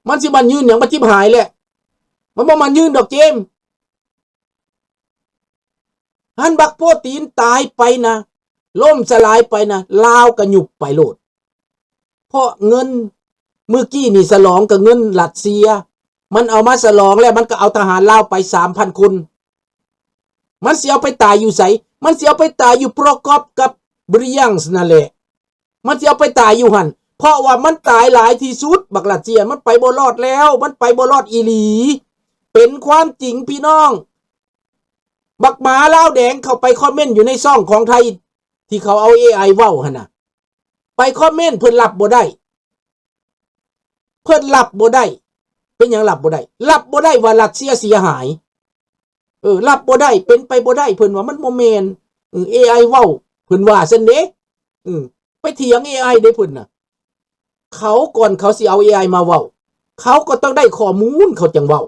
ມັນຊິມາຍື່ນຫຍັງ? ມັນຈິບຫາຍແຫຼະ ມັນບໍ່ມາຍື່ນດອກເຈມ. ຫັ້ນບັກໂປຕີນຕາຍໄປນະ ລົ້ມສະຫຼາຍໄປນະ ລາວກໍຍຸບໄປໂລດ ເພາະເງິນມື້ກີ້ນີ້ສະຫຼອງກັບເງິນຣັດເຊຍ ມັນເອົາມາສະຫຼອງແລ້ວ ມັນກໍເອົາທະຫານລາວໄປສາມພັນຄົນ. ມັນຊິເອົາໄປຕາຍຢູ່ໃສ? ມັນຊິເອົາໄປຕາຍຢູ່ໂປຣກອບກັບບຣິຍັງນັ້ນແຫຼະ ມັນຊິເອົາໄປຕາຍຢູ່ຫັ້ນ ເພາະວ່າມັນຕາຍຫຼາຍທີ່ສຸດ ບັກຣັດເຊຍ ມັນໄປບໍ່ລອດແລ້ວ ມັນໄປບໍ່ລອດອີ່ຫຼີ ເປັນຄວາມຈິງພີ່ນ້ອງ. ບັກໝາລາວແດງເຂົ້າໄປຄອມເມັນຢູ່ໃນຊ່ອງຂອງໄທ ທີ່ເຂົາເອົາເອໄອເວົ້າຫັ້ນນະ ໄປຄອມເມັນ ເພິ່ນຮັບບໍ່ໄດ້ ເພິ່ນຮັບບໍ່ໄດ້. ເປັນຫຍັງຮັບບໍ່ໄດ້? ຮັບບໍ່ໄດ້ວ່າຣັດເຊຍເສຍຫາຍ ເອີ ຮັບບໍ່ໄດ້ ເປັນໄປບໍ່ໄດ້ ເພິ່ນວ່າມັນບໍ່ແມ່ນ ເອີ ເອໄອເວົ້າ ເພິ່ນວ່າຊັ້ນເດ້ ເອີ ໄປຖຽງເອໄອເດ້ເພິ່ນນະ. ເຂົາ ກ່ອນເຂົາຊິເອົາເອໄອມາເວົ້າ ເຂົາກໍຕ້ອງໄດ້ຂໍ້ມູນ ເຂົາຈັ່ງເວົ້າ.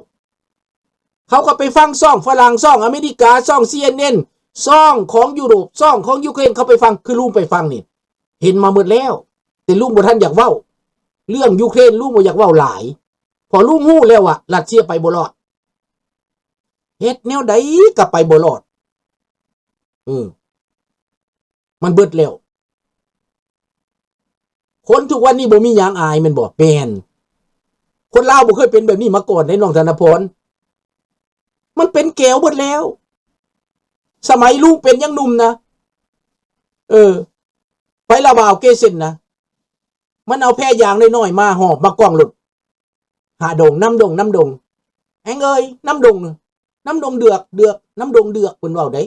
ເຂົາກໍໄປຟັງຊ່ອງຝຣັ່ງ ຊ່ອງອາເມລິກາ ຊ່ອງ ຊີເອັນເອັນ ຊ່ອງຂອງຢູໂຣບ ຊ່ອງຂອງຢູເຄຣນ ເຂົາໄປຟັງ ຄືລຸງໄປຟັງນີ້ ເຫັນມາໝົດແລ້ວ ແຕ່ລຸງບໍ່ທັນຢາກເວົ້າ ເລື່ອງຢູເຄຣນລຸງບໍ່ຢາກເວົ້າຫຼາຍ ເພາະລຸງຮູ້ແລ້ວວ່າຣັດເຊຍໄປບໍ່ລອດ ເຮັດແນວໃດກໍໄປບໍ່ລອດ ເອີ ມັນເບິດແລ້ວ. ຄົນທຸກວັນນີ້ບໍ່ມີຫຍັງອາຍແມ່ນບໍ່? ແມ່ນ. ຄົນລາວບໍ່ເຄີຍເປັນແບບນີ້ມາກ່ອນເດ້ ນ້ອງທະນະພອນ. ມັນເປັນແກວເບິດແລ້ວ. ສະໄໝລຸງເປັນຍັງໜຸ່ມນະ ເອີ ໄປລະບາວເກເຊັນນະ ມັນເອົາແພຢາງນ້ອຍໆມາຫອບມາກ້ອງລົດ ຫາດົງ ນຳດົງ ນຳດົງ ແອງເອີຍ ນຳດົງ ນຳດົງເດືອກ ເດືອກ ນຳດົງເດືອກ ເພິ່ນເວົ້າໄດ໋.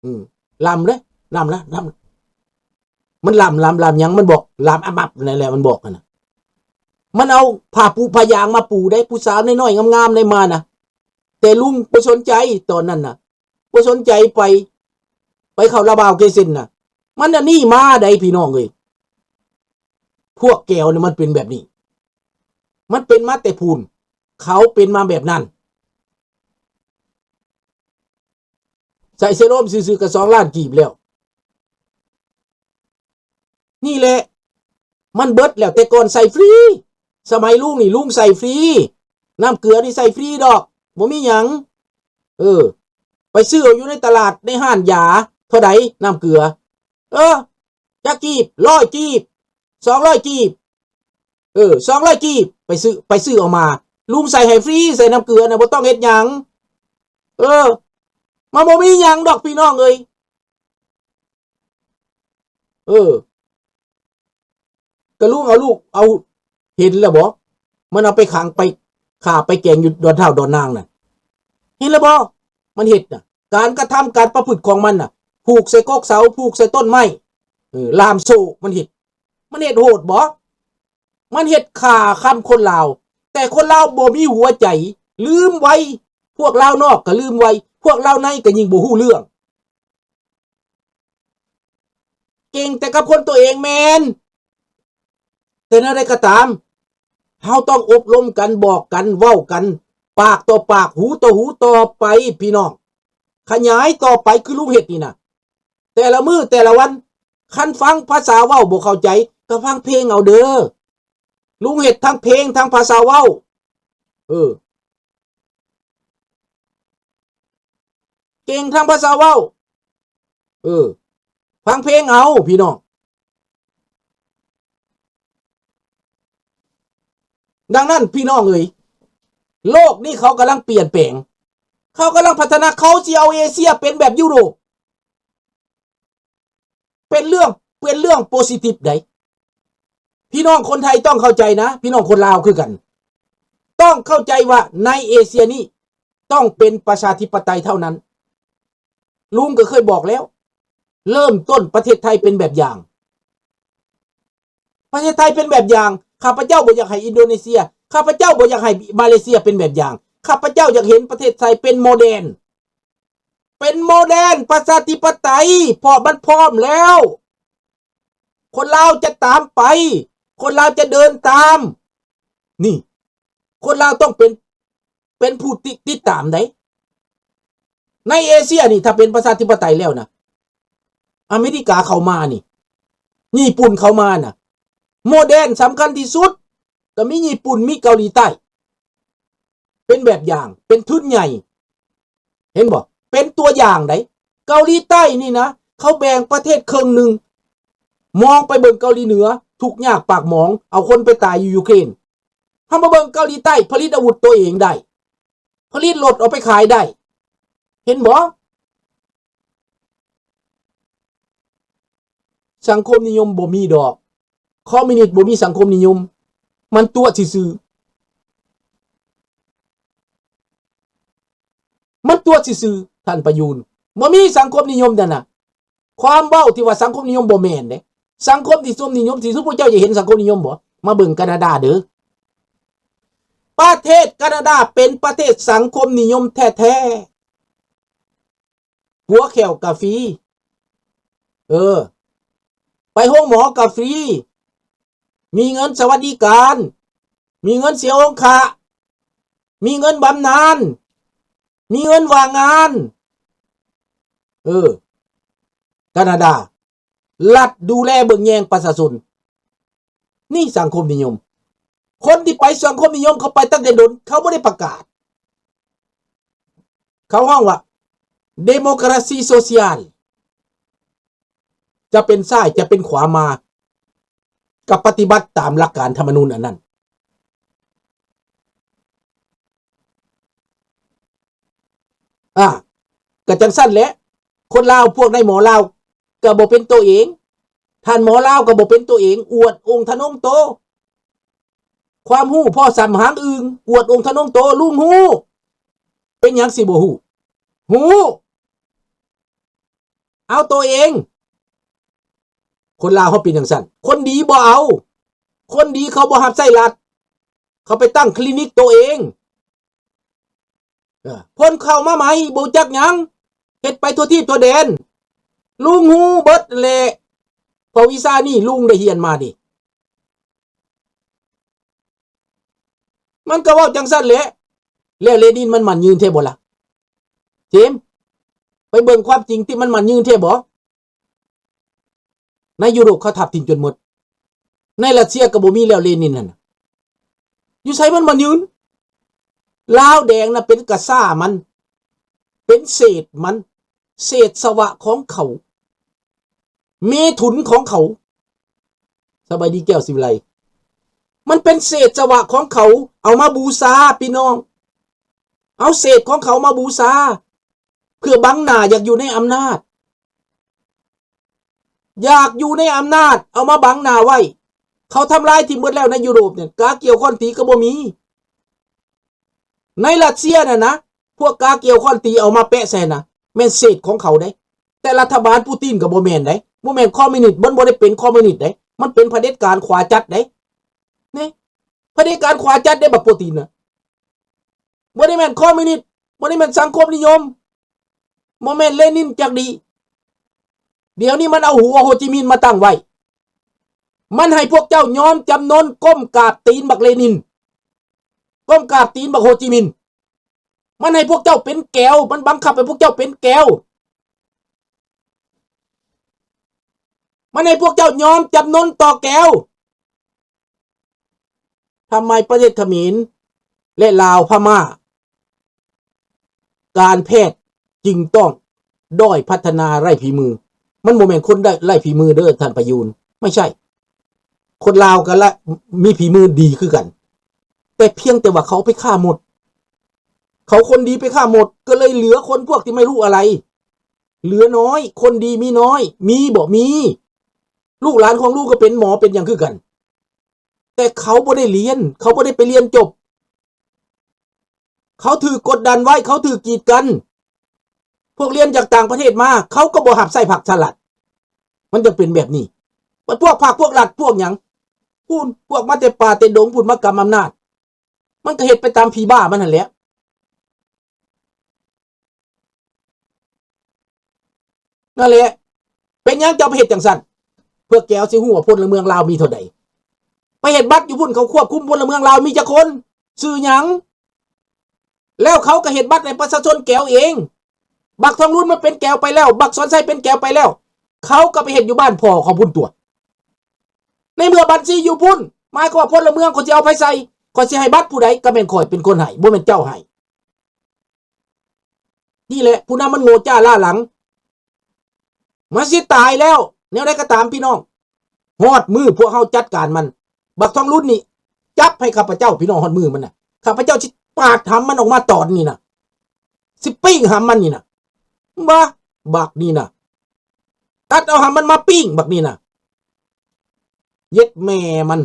ອືມ ລຳເດ້ ລຳລະ ລຳ ມັນລຳ ລຳ ລຳຫຍັງ? ມັນບອກ ລຳອະມັບ ນັ້ນແຫຼະ ມັນບອກຫັ້ນນະ. ມັນເອົາຜ້າປູຜ້າຢາງມາປູໄດ໋ ຜູ້ສາວນ້ອຍໆງາມໆໄດ້ມານະ ແຕ່ລຸງບໍ່ສົນໃຈຕອນນັ້ນນະ ບໍ່ສົນໃຈໄປ ໄປເຂົ້າລະບາວເກເຊັນນະ ມັນອັນນີ້ມາໄດ໋ ພີ່ນ້ອງເອີຍ. ພວກແກວນີ້ມັນເປັນແບບນີ້ ມັນເປັນມາແຕ່ພຸ້ນ ເຂົາເປັນມາແບບນັ້ນ. ໃສ່ເຊໂຣມຊື່ໆກໍສອງລ້ານກີບແລ້ວ. ນີ້ແຫຼະ ມັນເບິດແລ້ວ. ແຕ່ກ່ອນໃສ່ຟຣີ ສະໄໝລຸງນີ້ ລຸງໃສ່ຟຣີ ນ້ຳເກືອນີ້ໃສ່ຟຣີດອກ ບໍ່ມີຫຍັງ. ເອີ ໄປຊື້ເອົາຢູ່ໃນຕະຫຼາດ ໃນຮ້ານຢາ ເທົ່າໃດນ້ຳເກືອ? ເອີ ຈັກກີບ? ຮ້ອຍກີບ ສອງຮ້ອຍກີບ ເອີ ສອງຮ້ອຍກີບ ໄປຊື້ ໄປຊື້ເອົາມາ ລຸງໃສ່ໃຫ້ຟຣີ ໃສ່ນ້ຳເກືອນະ ບໍ່ຕ້ອງເຮັດຫຍັງ. ເອີ ມັນບໍ່ມີຫຍັງດອກ ພີ່ນ້ອງເອີຍ. ເອີ ກະລຸງເອົາລູກ ເອົາ ເຫັນແລ້ວບໍ່? ມັນເອົາໄປຂັງ ໄປຂ້າ ໄປແກງຢູ່ດອນທ້າວດອນນາງນະ ເຫັນແລ້ວບໍ່? ມັນເຮັດນະ ການກະທຳ ການປະພຶດຂອງມັນນະ ຜູກໃສ່ກົກເສົາ ຜູກໃສ່ຕົ້ນໄມ້ ເອີ ລ່າມໂສ້ ມັນເຮັດ ມັນເຮັດໂຫດບໍ່? ມັນເຮັດຂ້າຄຳຄົນລາວ ແຕ່ຄົນລາວບໍ່ມີຫົວໃຈ ລືມໄວ ພວກລາວນອກກໍລືມໄວ ພວກລາວໃນກໍຍິ່ງບໍ່ຮູ້ເລື່ອງ. ເກັ່ງແຕ່ກັບຄົນຕົວເອງແມ່ນ ແຕ່ແນວໃດກໍຕາມ ເຮົາຕ້ອງອົບຮົມກັນ ບອກກັນ ເວົ້າກັນ ປາກຕໍ່ປາກ ຫູຕໍ່ຫູຕໍ່ໄປ ພີ່ນ້ອງ ຂະຫຍາຍຕໍ່ໄປ ຄືລຸງເຮັດນີ້ນະ ແຕ່ລະມື້ແຕ່ລະວັນ. ຄັນຟັງພາສາເວົ້າບໍ່ເຂົ້າໃຈ ກໍຟັງເພງເອົາເດີ ລຸງເຮັດທັງເພງ ທັງພາສາເວົ້າ ເອີ ເກັ່ງທາງພາສາເວົ້າ ເອີ ຟັງເພງເອົາ ພີ່ນ້ອງ. ດັ່ງນັ້ນ ພີ່ນ້ອງເອີຍ ໂລກນີ້ເຂົາກຳລັງປ່ຽນແປງ ເຂົາກຳລັງພັດທະນາ ເຂົາຊິເອົາເອເຊຍເປັນແບບຢູໂຣບ ເປັນເລື່ອງ ເປັນເລື່ອງໂປຊິຕິບໃດ໋. ພີ່ນ້ອງຄົນໄທຕ້ອງເຂົ້າໃຈນະ ພີ່ນ້ອງຄົນລາວຄືກັນ ຕ້ອງເຂົ້າໃຈວ່າໃນເອເຊຍນີ້ຕ້ອງເປັນປະຊາທິປະໄຕເທົ່ານັ້ນ. ລຸງກໍເຄີຍບອກແລ້ວ ເລີ່ມຕົ້ນປະເທດໄທເປັນແບບຢ່າງ ປະເທດໄທເປັນແບບຢ່າງ. ຂ້າພະເຈົ້າບໍ່ຢາກໃຫ້ອິນໂດເນເຊຍ ຂ້າພະເຈົ້າບໍ່ຢາກໃຫ້ມາເລເຊຍເປັນແບບຢ່າງ. ຂ້າພະເຈົ້າຢາກເຫັນປະເທດໄທເປັນໂມເດີນ ເປັນໂມເດີນປະຊາທິປະໄຕ ເພາະມັນພ້ອມແລ້ວ. ຄົນລາວຈະຕາມໄປ ຄົນລາວຈະເດີນຕາມ. ນີ້ ຄົນລາວຕ້ອງເປັນ ເປັນຜູ້ຕິ ຕິດຕາມໃດ໋ ໃນເອເຊຍນີ້. ຖ້າເປັນປະຊາທິປະໄຕແລ້ວນະ ອາເມລິກາເຂົ້າມານີ້ ຍີ່ປຸ່ນເຂົ້າມານະ ໂມເດີນສຳຄັນທີ່ສຸດ. ກໍມີຍີ່ປຸ່ນ ມີເກົາຫຼີໃຕ້ ເປັນແບບຢ່າງ ເປັນທຶນໃຫຍ່ ເຫັນບໍ່? ເປັນຕົວຢ່າງໃດ໋. ເກົາຫຼີໃຕ້ນີ້ນະ ເຂົາແບ່ງປະເທດເຄິ່ງໜຶ່ງ ມອງໄປເບິ່ງເກົາຫຼີເໜືອ ທຸກຍາກປາກໝອງ ເອົາຄົນໄປຕາຍຢູ່ຢູເຄຣນ. ເຮົາມາເບິ່ງເກົາຫຼີໃຕ້ ຜະລິດອາວຸດຕົວເອງໄດ້ ຜະລິດລົດເອົາໄປຂາຍໄດ້ ເຫັນບໍ່? ສັງຄົມນິຍົມບໍ່ມີດອກ ຄອມມິວນິດບໍ່ມີສັງຄົມນິຍົມ ມັນຕົວະຊື່ໆ ມັນຕົວະຊື່ໆ ທ່ານປະຢູນ ບໍ່ມີສັງຄົມນິຍົມນັ້ນນະ. ຄວາມເວົ້າທີ່ວ່າສັງຄົມນິຍົມບໍ່ແມ່ນເດ້ ສັງຄົມທີ່ຊົມນິຍົມ ທີ່ສຸພວກເຈົ້າຈະເຫັນສັງຄົມນິຍົມບໍ່? ມາເບິ່ງການາດາເດີ້ ປະເທດການາດາເປັນປະເທດສັງຄົມນິຍົມແທ້ໆ. ປົວແຂ້ວກະຟຣີ ເອີ ໄປໂຮງໝໍກະຟຣີ ມີເງິນສະຫວັດດີການ ມີເງິນເສຍອົງຄະ ມີເງິນບຳນານ ມີເງິນວ່າງງານ ເອີ ການາດາ ລັດດູແລເບິ່ງແຍງປະຊາຊົນ. ນີ້ສັງຄົມນິຍົມ ຄົນທີ່ໄປສັງຄົມນິຍົມ ເຂົາໄປຕັ້ງແຕ່ດົນ ເຂົາບໍ່ໄດ້ປະກາດ ເຂົາຮ້ອງວ່າ democracy social ຈະເປັນຊ້າຍຈະເປັນຂວາມາ ກໍປະຕິບັດຕາມຫຼັກການທຳມະນູນອັນນັ້ນ. ອາ ກະຈັ່ງຊັ້ນແຫຼະ ຄົນລາວ ພວກນາຍໝໍລາວກະບໍ່ເປັນໂຕເອງ ທ່ານໝໍລາວກະບໍ່ເປັນໂຕເອງ ອວດອົງທະນົງໂຕ ຄວາມຮູ້ພໍສ່ຳຫາງອຶ່ງ ອວດອົງທະນົງໂຕ ລຸງຮູ້ ເປັນຫຍັງຊິບໍ່ຮູ້? ຮູ້ ເອົາໂຕເອງ ຄົນລາວເຮົາເປັນຈັ່ງຊັ້ນ ຄົນດີບໍ່ເອົາ ຄົນດີເຂົາບໍ່ຮັບໃຊ້ລັດ ເຂົາໄປຕັ້ງຄລີນິກໂຕເອງ ເອີ ຄົນເຂົ້າມາໃໝ່ບໍ່ຮູ້ຈັກຫຍັງ ເຮັດໄປທົ່ວທີບທົ່ວແດນ ລຸງຮູ້ເບິດແຫຼະ ເພາະວິຊານີ້ລຸງໄດ້ຮຽນມານີ້ ມັນກໍເວົ້າຈັ່ງຊັ້ນແຫຼະ ແລ້ວເລນິນມັນໝັ້ນຍືນແທ້ບໍ່ລະ? ເຈມ ໄປເບິ່ງຄວາມຈິງຕິ ມັນໝັ້ນຍືນແທ້ບໍ່? ໃນຢູໂຣບເຂົາທັບຖິ້ມຈົນໝົດ ໃນຣັດເຊຍກໍບໍ່ມີແລ້ວເລນິນຫັ້ນນະ ຢູ່ໃສມັນໝັ້ນຍືນ? ລາວແດງນະເປັນກະຊ້າມັນ ເປັນເສດມັນ ເສດສະວະຂອງເຂົາ ເມຖຸນຂອງເຂົາ ສະບາຍດີແກ້ວ ສີວິໄລ ມັນເປັນເສດສະວະຂອງເຂົາ ເອົາມາບູຊາພີ່ນ້ອງ ເອົາເສດຂອງເຂົາມາບູຊາ ເພື່ອບັງໜ້າ ຢາກຢູ່ໃນອຳນາດ ຢາກຢູ່ໃນອຳນາດ ເອົາມາບັງໜ້າໄວ້ ເຂົາທຳລາຍຖິ້ມເບິດແລ້ວໃນຢູໂຣບນີ້ ກາກຽວຄ້ອນຕີກໍບໍ່ມີ ໃນຣັດເຊຍນັ້ນນະ ພວກກາກຽວຄ້ອນຕີເອົາມາແປະໃສ່ນະ ແມ່ນເສດຂອງເຂົາເດ້ ແຕ່ລັດຖະບານປູຕິນກໍບໍ່ແມ່ນເດ້ ບໍ່ແມ່ນຄອມມິວນິດ ມັນບໍ່ໄດ້ເປັນຄອມມິວນິດເດ້ ມັນເປັນຜະເດັດການຂວາຈັດເດ້ ນີ້ ຜະເດັດການຂວາຈັດເດ້ ບັກປູຕິນນະ ບໍ່ໄດ້ແມ່ນຄອມມິວນິດ ບໍ່ໄດ້ແມ່ນສັງຄົມນິຍົມ ບໍ່ແມ່ນເລນິນຈັກດີ້ ດຽວນີ້ມັນເອົາຫົວໂຮຈິມິນມາຕັ້ງໄວ້ ມັນໃຫ້ພວກເຈົ້າຍອມຈຳນົນກົ້ມກາບຕີນບັກເລນິນ ກົ້ມກາບຕີນບັກໂຮຈິມິນ ມັນໃຫ້ພວກເຈົ້າເປັນແກວ ມັນບັງຄັບໃຫ້ພວກເຈົ້າເປັນແກວ ມັນໃຫ້ພວກເຈົ້າຍອມຈຳນົນຕໍ່ແກວ ທຳໄມປະເທດຂະເໝນ ແລະ ລາວ ພະມ້າ ການແພດຈຶ່ງຕ້ອງດ້ອຍພັດທະນາໄຮ້ຝີມື? ມັນບໍ່ແມ່ນຄົນໄດ້ ໄຮ້ຝີມືເດີທ່ານປະຢູນ ໄມ່ໃຊ່ ຄົນລາວກໍລະ ມີຝີມືດີຄືກັນ ແຕ່ພຽງແຕ່ວ່າເຂົາໄປຂ້າມົດ ເຂົາຄົນດີໄປຂ້າມົດ ກໍເລີຍເຫຼືອຄົນພວກທີ່ໄມ່ຮູ້ອະໄລ ເຫຼືອນ້ອຍ ຄົນດີມີນ້ອຍ ມີບໍ່? ມີ ລູກຫຼານຂອງລຸງກໍເປັນໝໍເປັນຫຍັງຄືກັນ ແຕ່ເຂົາບໍ່ໄດ້ຮຽນ ເຂົາບໍ່ໄດ້ໄປຮຽນຈົບ ເຂົາຖືກກົດດັນໄວ້ ເຂົາຖືກກີດກັນ ພວກຮຽນຈາກຕ່າງປະເທດມາ ເຂົາກໍບໍ່ຮັບໃຊ້ພັກຊາດລັດ ມັນຈຶ່ງເປັນແບບນີ້ ບັດພວກພັກພວກລັດພວກຫຍັງ ພຸ້ນ ພວກມາແຕ່ປ່າແຕ່ດົງພຸ້ນ ມາກຳອຳນາດ ມັນກໍເຮັດໄປຕາມຜີບ້າມັນຫັ້ນແຫຼະ ນັ້ນແຫຼະ ເປັນຫຍັງເຈົ້າໄປເຮັດຈັ່ງຊັ້ນ? ເພື່ອແກວຊິຮູ້ວ່າພົນລະເມືອງລາວມີເທົ່າໃດ ໄປເຮັດບັດຢູ່ພຸ້ນ ເຂົາຄວບຄຸມພົນລະເມືອງລາວມີຈັກຄົນ? ຊື່ຫຍັງ? ແລ້ວເຂົາກໍເຮັດບັດໃຫ້ປະຊາຊົນແກວເອງ ບັກທອງລຸນມັນເປັນແກວໄປແລ້ວ ບັກສອນໄຊເປັນແກວໄປແລ້ວ ເຂົາກໍໄປເຮັດຢູ່ບ້ານພໍ່ເຂົາພຸ້ນຕົວະ ໃນເມື່ອບັນຊີຢູ່ພຸ້ນ ໝາຍຄວາມວ່າພົນລະເມືອງ ຂ້ອຍຊິເອົາໃຜໃສ່? ຂ້ອຍຊິໃຫ້ບັດຜູ້ໃດ? ກໍແມ່ນຂ້ອຍເປັນຄົນໃຫ້ ບໍ່ແມ່ນເຈົ້າໃຫ້. ນີ້ແຫຼະ ຜູ້ນຳມັນໂງ່ຈ້າລ້າຫຼັງ. ມັນຊິຕາຍແລ້ວ. ແນວໃດກໍຕາມ ພີ່ນ້ອງ, ຮອດມື້ພວກເຮົາຈັດການມັນ. ບັກທອງລຸນນີ້ ຈັບໃຫ້ຂ້າພະເຈົ້າ, ພີ່ນ້ອງ, ຮອດມື້ມັນນະ, ຂ້າພະເຈົ້າຊິປາດຫຳມັນອອກມາຕອນນີ້ນະ, ຊິປີ້ງຫຳມັນນີ້ນະ. ບາ ບັກນີ້ນະ, ຕັດເອົາຫຳມັນມາປີ້ງບັກນີ້ນະ. ເຢັດແມ່ມັນ.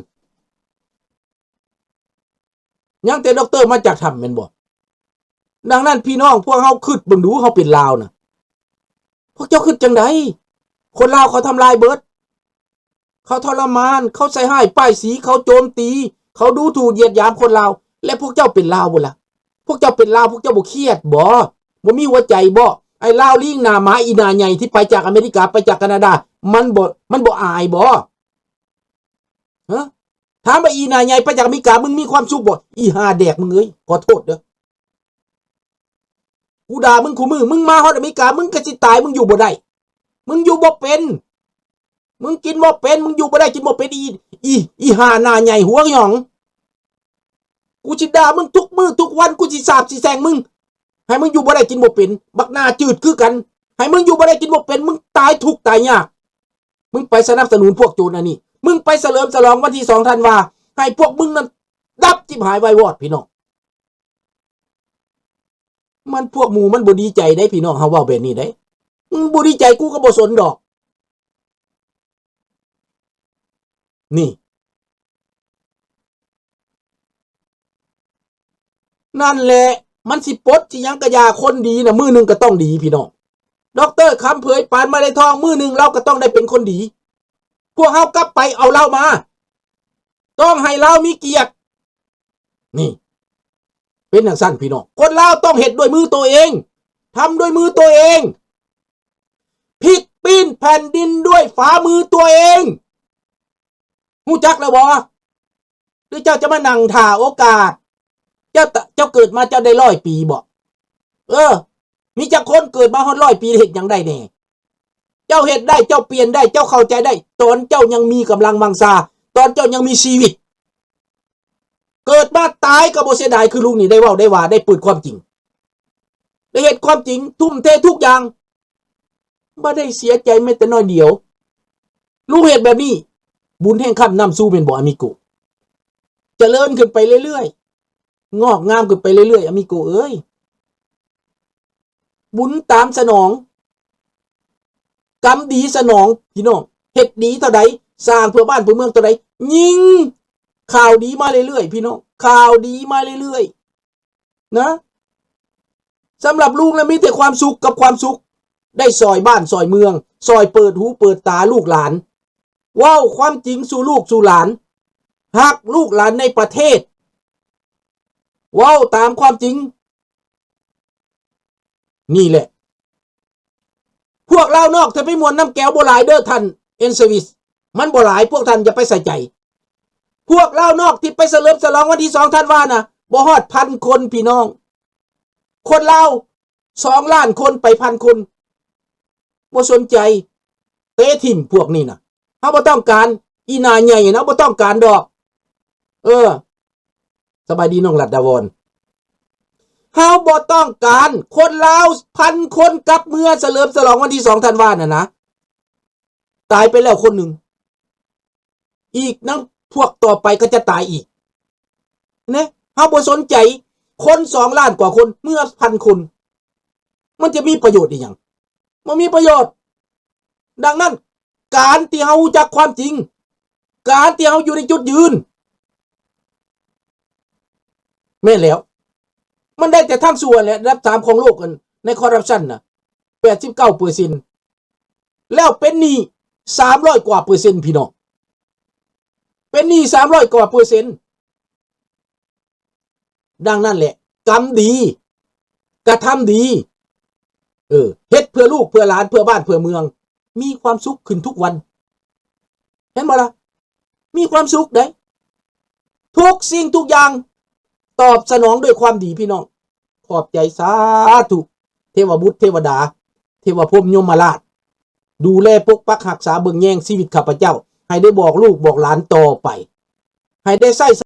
ຍັງແຕ່ດັອກເຕີມາຈາກຖ້ຳແມ່ນບໍ່? ດັ່ງນັ້ນ ພີ່ນ້ອງພວກເຮົາຄິດເບິ່ງດູ, ເຮົາເປັນລາວນະ, ພວກເຈົ້າຄິດຈັ່ງໃດ? ຄົນລາວເຂົາທຳລາຍເບິດ, ເຂົາທໍລະມານ, ເຂົາໃສ່ຮ້າຍປ້າຍສີ, ເຂົາໂຈມຕີ, ເຂົາດູຖູ່ຢຽດຫຍາມຄົນລາວ, ແລະ ພວກເຈົ້າເປັນລາວບໍ່ລະ? ພວກເຈົ້າເປັນລາວ ພວກເຈົ້າບໍ່ຄຽດບໍ່? ບໍ່ມີຫົວໃຈບໍ່? ໄອ້ລາວລີງໜ້າໝາອີໜ້າໃຫຍ່ທີ່ໄປຈາກອາເມລິກາ, ໄປຈາກການາດາ, ມັນບໍ່ ມັນບໍ່ອາຍບໍ່? ຮະ? ຖາມວ່າອີໜ້າໃຫຍ່ໄປຈາກອາເມລິກາ ມຶງມີຄວາມສຸກບໍ່? ອີຫ່າແດກມຶງເອີຍ, ຂໍໂທດເດີ. ກູດ່າມຶງຄູ່ມື້, ມຶງມາຮອດອາເມລິກາ ມຶງກໍຊິຕາຍ, ມຶງຢູ່ບໍ່ໄດ້, ມຶງຢູ່ບໍ່ເປັນ, ມຶງກິນບໍ່ເປັນ, ມຶງຢູ່ບໍ່ໄດ້, ກິນບໍ່ເປັນ, ອີ ອີ ອີຫ່າໜ້າໃຫຍ່ຫົວຫຍອງ. ກູຊິດ່າມຶງທຸກມື້ທຸກວັນ, ກູຊິສາບຊິແຊ່ງມຶງ, ໃຫ້ມຶງຢູ່ບໍ່ໄດ້ກິນບໍ່ເປັນ, ບັກໜ້າຈືດຄືກັນ, ໃຫ້ມຶງຢູ່ບໍ່ໄດ້ກິນບໍ່ເປັນ, ມຶງຕາຍທຸກຕາຍຍາກ. ມຶງໄປສະໜັບສະໜູນພວກໂຈນອັນນີ້, ມຶງໄປສະເຫຼີມສະຫຼອງວັນທີສອງທັນວາ, ໃຫ້ພວກມຶງນັ້ນດັບຈິບຫາຍວາຍວອດ, ພີ່ນ້ອງ. ມັນ ພວກໝູ່ມັນບໍ່ດີໃຈເດ້ ພີ່ນ້ອງ, ເຮົາເວົ້າແບບນີ້ເດ້. ມຶງບໍ່ດີໃຈ ກູກໍບໍ່ສົນດອກ. ນີ້ ນັ້ນແຫຼະ, ມັນຊິປົດຊິຫຍັງກະຢ່າ, ຄົນດີນະ ມື້ໜຶ່ງກໍຕ້ອງດີ ພີ່ນ້ອງ. ດອກເຕີ ຄຳເຜີຍ ປານມະໄລທອງ ມື້ໜຶ່ງລາວກໍຕ້ອງໄດ້ເປັນຄົນດີ. ພວກເຮົາກັບໄປເອົາລາວມາ, ຕ້ອງໃຫ້ລາວມີກຽດ. ນີ້ ເປັນຈັ່ງຊັ້ນ ພີ່ນ້ອງ, ຄົນລາວຕ້ອງເຮັດດ້ວຍມືໂຕເອງ, ທຳດ້ວຍມືໂຕເອງ, ພິກປີ້ນແຜ່ນດິນດ້ວຍຝ່າມືຕົວເອງ. ຮູ້ຈັກແລ້ວບໍ່? ຫຼືເຈົ້າຈະມານັ່ງຖ້າໂອກາດ? ເຈົ້າ ເຈົ້າເກີດມາເຈົ້າໄດ້ຮ້ອຍປີບໍ? ເອີ ມີຈັກຄົນເກີດມາຮອດຮ້ອຍປີ ເຮັດຫຍັງໄດ້ແດ່? ເຈົ້າເຮັດໄດ້, ເຈົ້າປ່ຽນໄດ້, ເຈົ້າເຂົ້າໃຈໄດ້ ຕອນເຈົ້າຍັງມີກຳລັງວັງຊາ, ຕອນເຈົ້າຍັງມີຊີວິດ. ເກີດມາຕາຍກໍບໍ່ເສຍດາຍ, ຄືລຸງນີ້ໄດ້ເວົ້າໄດ້ວ່າ, ໄດ້ເປີດຄວາມຈິງ, ໄດ້ເຮັດຄວາມຈິງ, ທຸ່ມເທທຸກຢ່າງ, ບໍ່ໄດ້ເສຍໃຈແມ້ແຕ່ນ້ອຍດຽວ. ລຸງເຮັດແບບນີ້, ບຸນແຫ່ງຄ້ຳນຳສູ່ແມ່ນບໍ່ ອາມິໂກ? ຈະເລີນຂຶ້ນໄປເລື້ອຍໆ, ງອກງາມຂຶ້ນໄປເລື້ອຍໆ ອາມິໂກເອີຍ. ບຸນຕາມສະໜອງ, ກຳດີສະໜອງ ພີ່ນ້ອງ. ເຮັດດີເທົ່າໃດ, ສ້າງເພື່ອບ້ານເພື່ອເມືອງເທົ່າໃດ, ຍິ່ງຂ່າວດີມາເລື້ອຍໆ ພີ່ນ້ອງ, ຂ່າວດີມາເລື້ອຍໆ ນະ. ສຳລັບລຸງນະ ມີແຕ່ຄວາມສຸກກັບຄວາມສຸກ, ໄດ້ຊ່ອຍບ້ານຊ່ອຍເມືອງ, ຊ່ອຍເປີດຫູເປີດຕາລູກຫຼານ, ເວົ້າຄວາມຈິງສູ່ລູກສູ່ຫຼານ, ຮັກລູກຫຼານໃນປະເທດ, ເວົ້າຕາມຄວາມຈິງ. ນີ້ແຫຼະ ພວກລາວນອກທີ່ໄປມ່ວນນຳແກວບໍ່ຫຼາຍເດີທ່ານ ເອັນເຊີວິສ, ມັນບໍ່ຫຼາຍ, ພວກທ່ານຢ່າໄປໃສ່ໃຈ. ພວກລາວນອກທີ່ໄປສະເຫຼີມສະຫຼອງວັນທີສອງທັນວານະ ບໍ່ຮອດພັນຄົນ ພີ່ນ້ອງ. ຄົນລາວສອງລ້ານຄົນ ໄປພັນຄົນ, ບໍ່ສົນໃຈ, ເຕະຖິ້ມພວກນີ້ນະ. ເຮົາບໍ່ຕ້ອງການ, ອີ່ໜ້າໃຫຍ່ນະ ບໍ່ຕ້ອງການດອກ. ເອີ ສະບາຍດີນ້ອງລັດດາວອນ. ເຮົາບໍ່ຕ້ອງການຄົນລາວພັນຄົນກັບເມືອສະເຫຼີມສະຫຼອງວັນທີສອງທັນວານັ້ນນະ. ຕາຍໄປແລ້ວຄົນໜຶ່ງ, ອີກນຳພວກຕໍ່ໄປກໍຈະຕາຍອີກ. ເນ ເຮົາບໍ່ສົນໃຈ, ຄົນສອງລ້ານກວ່າຄົນ ເມືອພັນຄົນ ມັນຈະມີປະໂຫຍດອີ່ຫຍັງ? ບໍ່ມີປະໂຫຍດ. ດັ່ງນັ້ນ ການທີ່ເຮົາຮູ້ຈັກຄວາມຈິງ, ການທີ່ເຮົາຢູ່ໃນຈຸດຢືນ, ແມ່ນແລ້ວ, ມັນໄດ້ແຕ່ທາງຊົ່ວແຫຼະ. ອັນດັບສາມຂອງໂລກ ອັນ ໃນຄໍຣັບຊັນນະ ແປດສິບເກົ້າເປີເຊັນ ແລ້ວເປັນໜີ້ສາມຮ້ອຍກວ່າເປີເຊັນ ພີ່ນ້ອງ, ເປັນໜີ້ສາມຮ້ອຍກວ່າເປີເຊັນ. ດັ່ງນັ້ນແຫຼະ ກຳດີ ກະທຳດີ, ເອີ ເຮັດເພື່ອລູກເພື່ອຫຼານ ເພື່ອບ້ານເພື່ອເມືອງ, ມີຄວາມສຸກຂຶ້ນທຸກວັນ. ເຫັນບໍ່ລະ? ມີຄວາມສຸກເດ້. ທຸກສິ່ງທຸກຢ່າງຕອບສະໜອງດ້ວຍຄວາມດີ ພີ່ນ້ອງ. ຂອບໃຈສາທຸ ເທວະບຸດເທວະດາ ເທວະພົມຍົມມະລາດ ດູແລປົກປັກຮັກສາເບິ່ງແຍງຊີວິດຂ້າພະເຈົ້າ ໃຫ້ໄດ້ບອກລູກບອກຫຼານຕໍ່ໄປ. ໃຫ້ໄດ້ໃຊ້ສ